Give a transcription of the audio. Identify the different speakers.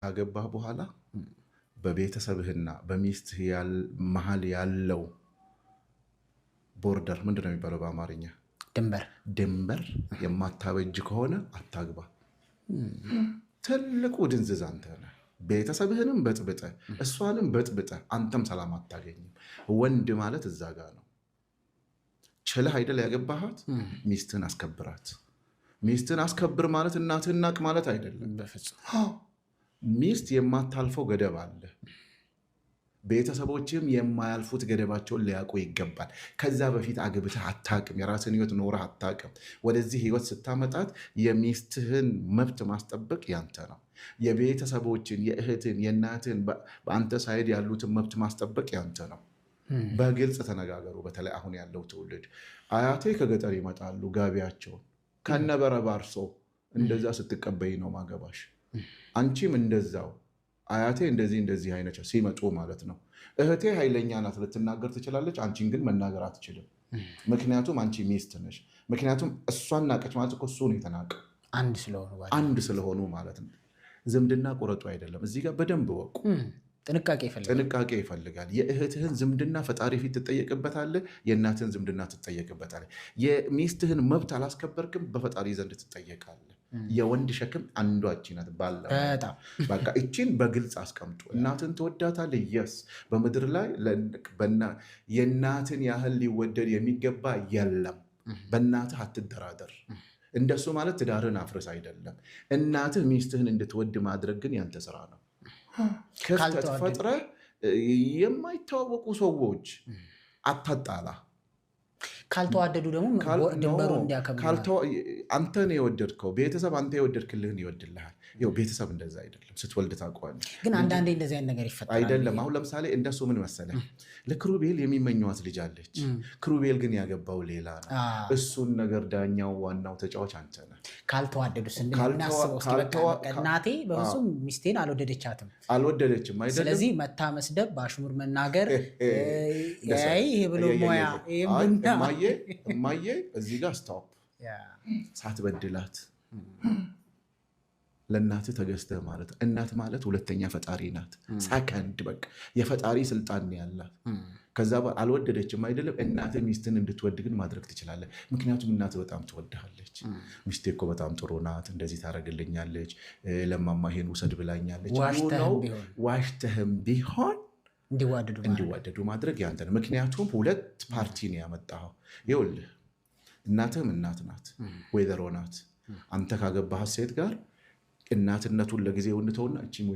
Speaker 1: ካገባህ በኋላ በቤተሰብህና በሚስትህ መሀል ያለው border፣ ምንድን ነው የሚባለው በአማርኛ?
Speaker 2: ድንበር።
Speaker 1: ድንበር የማታበጅ ከሆነ አታግባ። ትልቁ ድንዝዝ አንተ ነህ። ቤተሰብህንም በጥብጠህ እሷንም በጥብጠህ አንተም ሰላም አታገኝም። ወንድ ማለት እዛ ጋ ነው። ችለህ አይደል ያገባሃት? ሚስትህን አስከብራት። ሚስትህን አስከብር ማለት እናትህን ናቅ ማለት አይደለም።
Speaker 2: በፍጹም።
Speaker 1: ሚስት የማታልፈው ገደብ አለ። ቤተሰቦችም የማያልፉት ገደባቸውን ሊያውቁ ይገባል። ከዛ በፊት አግብተህ አታውቅም። የራስን ህይወት ኖረህ አታውቅም። ወደዚህ ህይወት ስታመጣት የሚስትህን መብት ማስጠበቅ ያንተ ነው። የቤተሰቦችን፣ የእህትን፣ የእናትን፣ በአንተ side ያሉትን መብት ማስጠበቅ ያንተ ነው። በግልጽ ተነጋገሩ። በተለይ አሁን ያለው ትውልድ፣ አያቴ ከገጠር ይመጣሉ፣ ጋቢያቸውን ከነበረባርሶ እንደዛ ስትቀበይ ነው ማገባሽ። አንቺም እንደዛው፣ አያቴ እንደዚህ እንደዚህ አይነት ሲመጡ ማለት ነው። እህቴ ኃይለኛ ናት፣ ልትናገር ትችላለች። አንቺን ግን መናገር አትችልም። ምክንያቱም አንቺ ሚስት ነሽ። ምክንያቱም እሷን ናቀች ማለት እኮ እሱ ነው የተናቀው።
Speaker 2: አንድ ስለሆኑ።
Speaker 1: አንድ ስለሆኑ ማለት ነው። ዝምድና ቁረጡ አይደለም። እዚህ ጋር በደንብ ወቁ።
Speaker 2: ጥንቃቄ ይፈልጋል።
Speaker 1: ጥንቃቄ ይፈልጋል። የእህትህን ዝምድና ፈጣሪ ፊት ትጠየቅበታለህ። የእናትህን ዝምድና ትጠየቅበታለህ። የሚስትህን መብት አላስከበርክም፣ በፈጣሪ ዘንድ ትጠየቃለህ። የወንድ ሸክም አንዷ እቺ ናት። ባለ
Speaker 2: በጣም።
Speaker 1: በቃ እቺን በግልጽ አስቀምጡ። እናትን ትወዳታለህ? Yes፣ በምድር ላይ የእናትን ያህል ሊወደድ የሚገባ የለም። በእናትህ አትደራደር። እንደሱ ማለት ትዳርህን አፍርስ አይደለም። እናትህ ሚስትህን እንድትወድ ማድረግ ግን ያንተ ስራ ነው። ክፍተት ፈጥረህ የማይተዋወቁ ሰዎች አታጣላ።
Speaker 2: ካልተዋደዱ ደግሞ ድንበሩ እንዲያከብሩ።
Speaker 1: አንተ ነው የወደድከው። ቤተሰብ አንተ የወደድክልህን ይወድልሃል። ይኸው ቤተሰብ እንደዛ አይደለም። ስትወልድ ታውቀዋለህ።
Speaker 2: ግን አንዳንዴ እንደዚህ አይነት ነገር ይፈጠራል።
Speaker 1: አይደለም። አሁን ለምሳሌ እንደሱ ምን መሰለህ፣ ለክሩቤል የሚመኘዋት ልጅ አለች። ክሩቤል ግን ያገባው ሌላ ነው። እሱን ነገር ዳኛው፣ ዋናው ተጫዋች አንተ ነህ።
Speaker 2: ካልተዋደዱ ስናስበው እናቴ በፍጹም ሚስቴን አልወደደቻትም።
Speaker 1: አልወደደችም አይደለም።
Speaker 2: ስለዚህ መታ መስደብ፣ በአሽሙር መናገር፣ ይሄ ብሎ ሙያ።
Speaker 1: እማዬ እዚህ ጋር stop፣ ሳትበድላት ለእናትህ ተገዝተህ ማለት፣ እናት ማለት ሁለተኛ ፈጣሪ ናት። ሰከንድ በቃ የፈጣሪ ስልጣን ያላት። ከዛ አልወደደችም አይደለም። እናትህ ሚስትን እንድትወድ ግን ማድረግ ትችላለህ። ምክንያቱም እናትህ በጣም ትወድሃለች። ሚስቴ እኮ በጣም ጥሩ ናት፣ እንደዚህ ታደርግልኛለች፣ ለማማ ይሄን ውሰድ ብላኛለች። ዋሽተህም ቢሆን እንዲዋደዱ ማድረግ ያንተ ነው። ምክንያቱም ሁለት ፓርቲ ነው ያመጣኸው። ይኸውልህ፣ እናትህም እናት ናት፣ ወይዘሮ ናት። አንተ ካገባህ ሴት ጋር እናትነቱን ለጊዜው እንተውና እቺ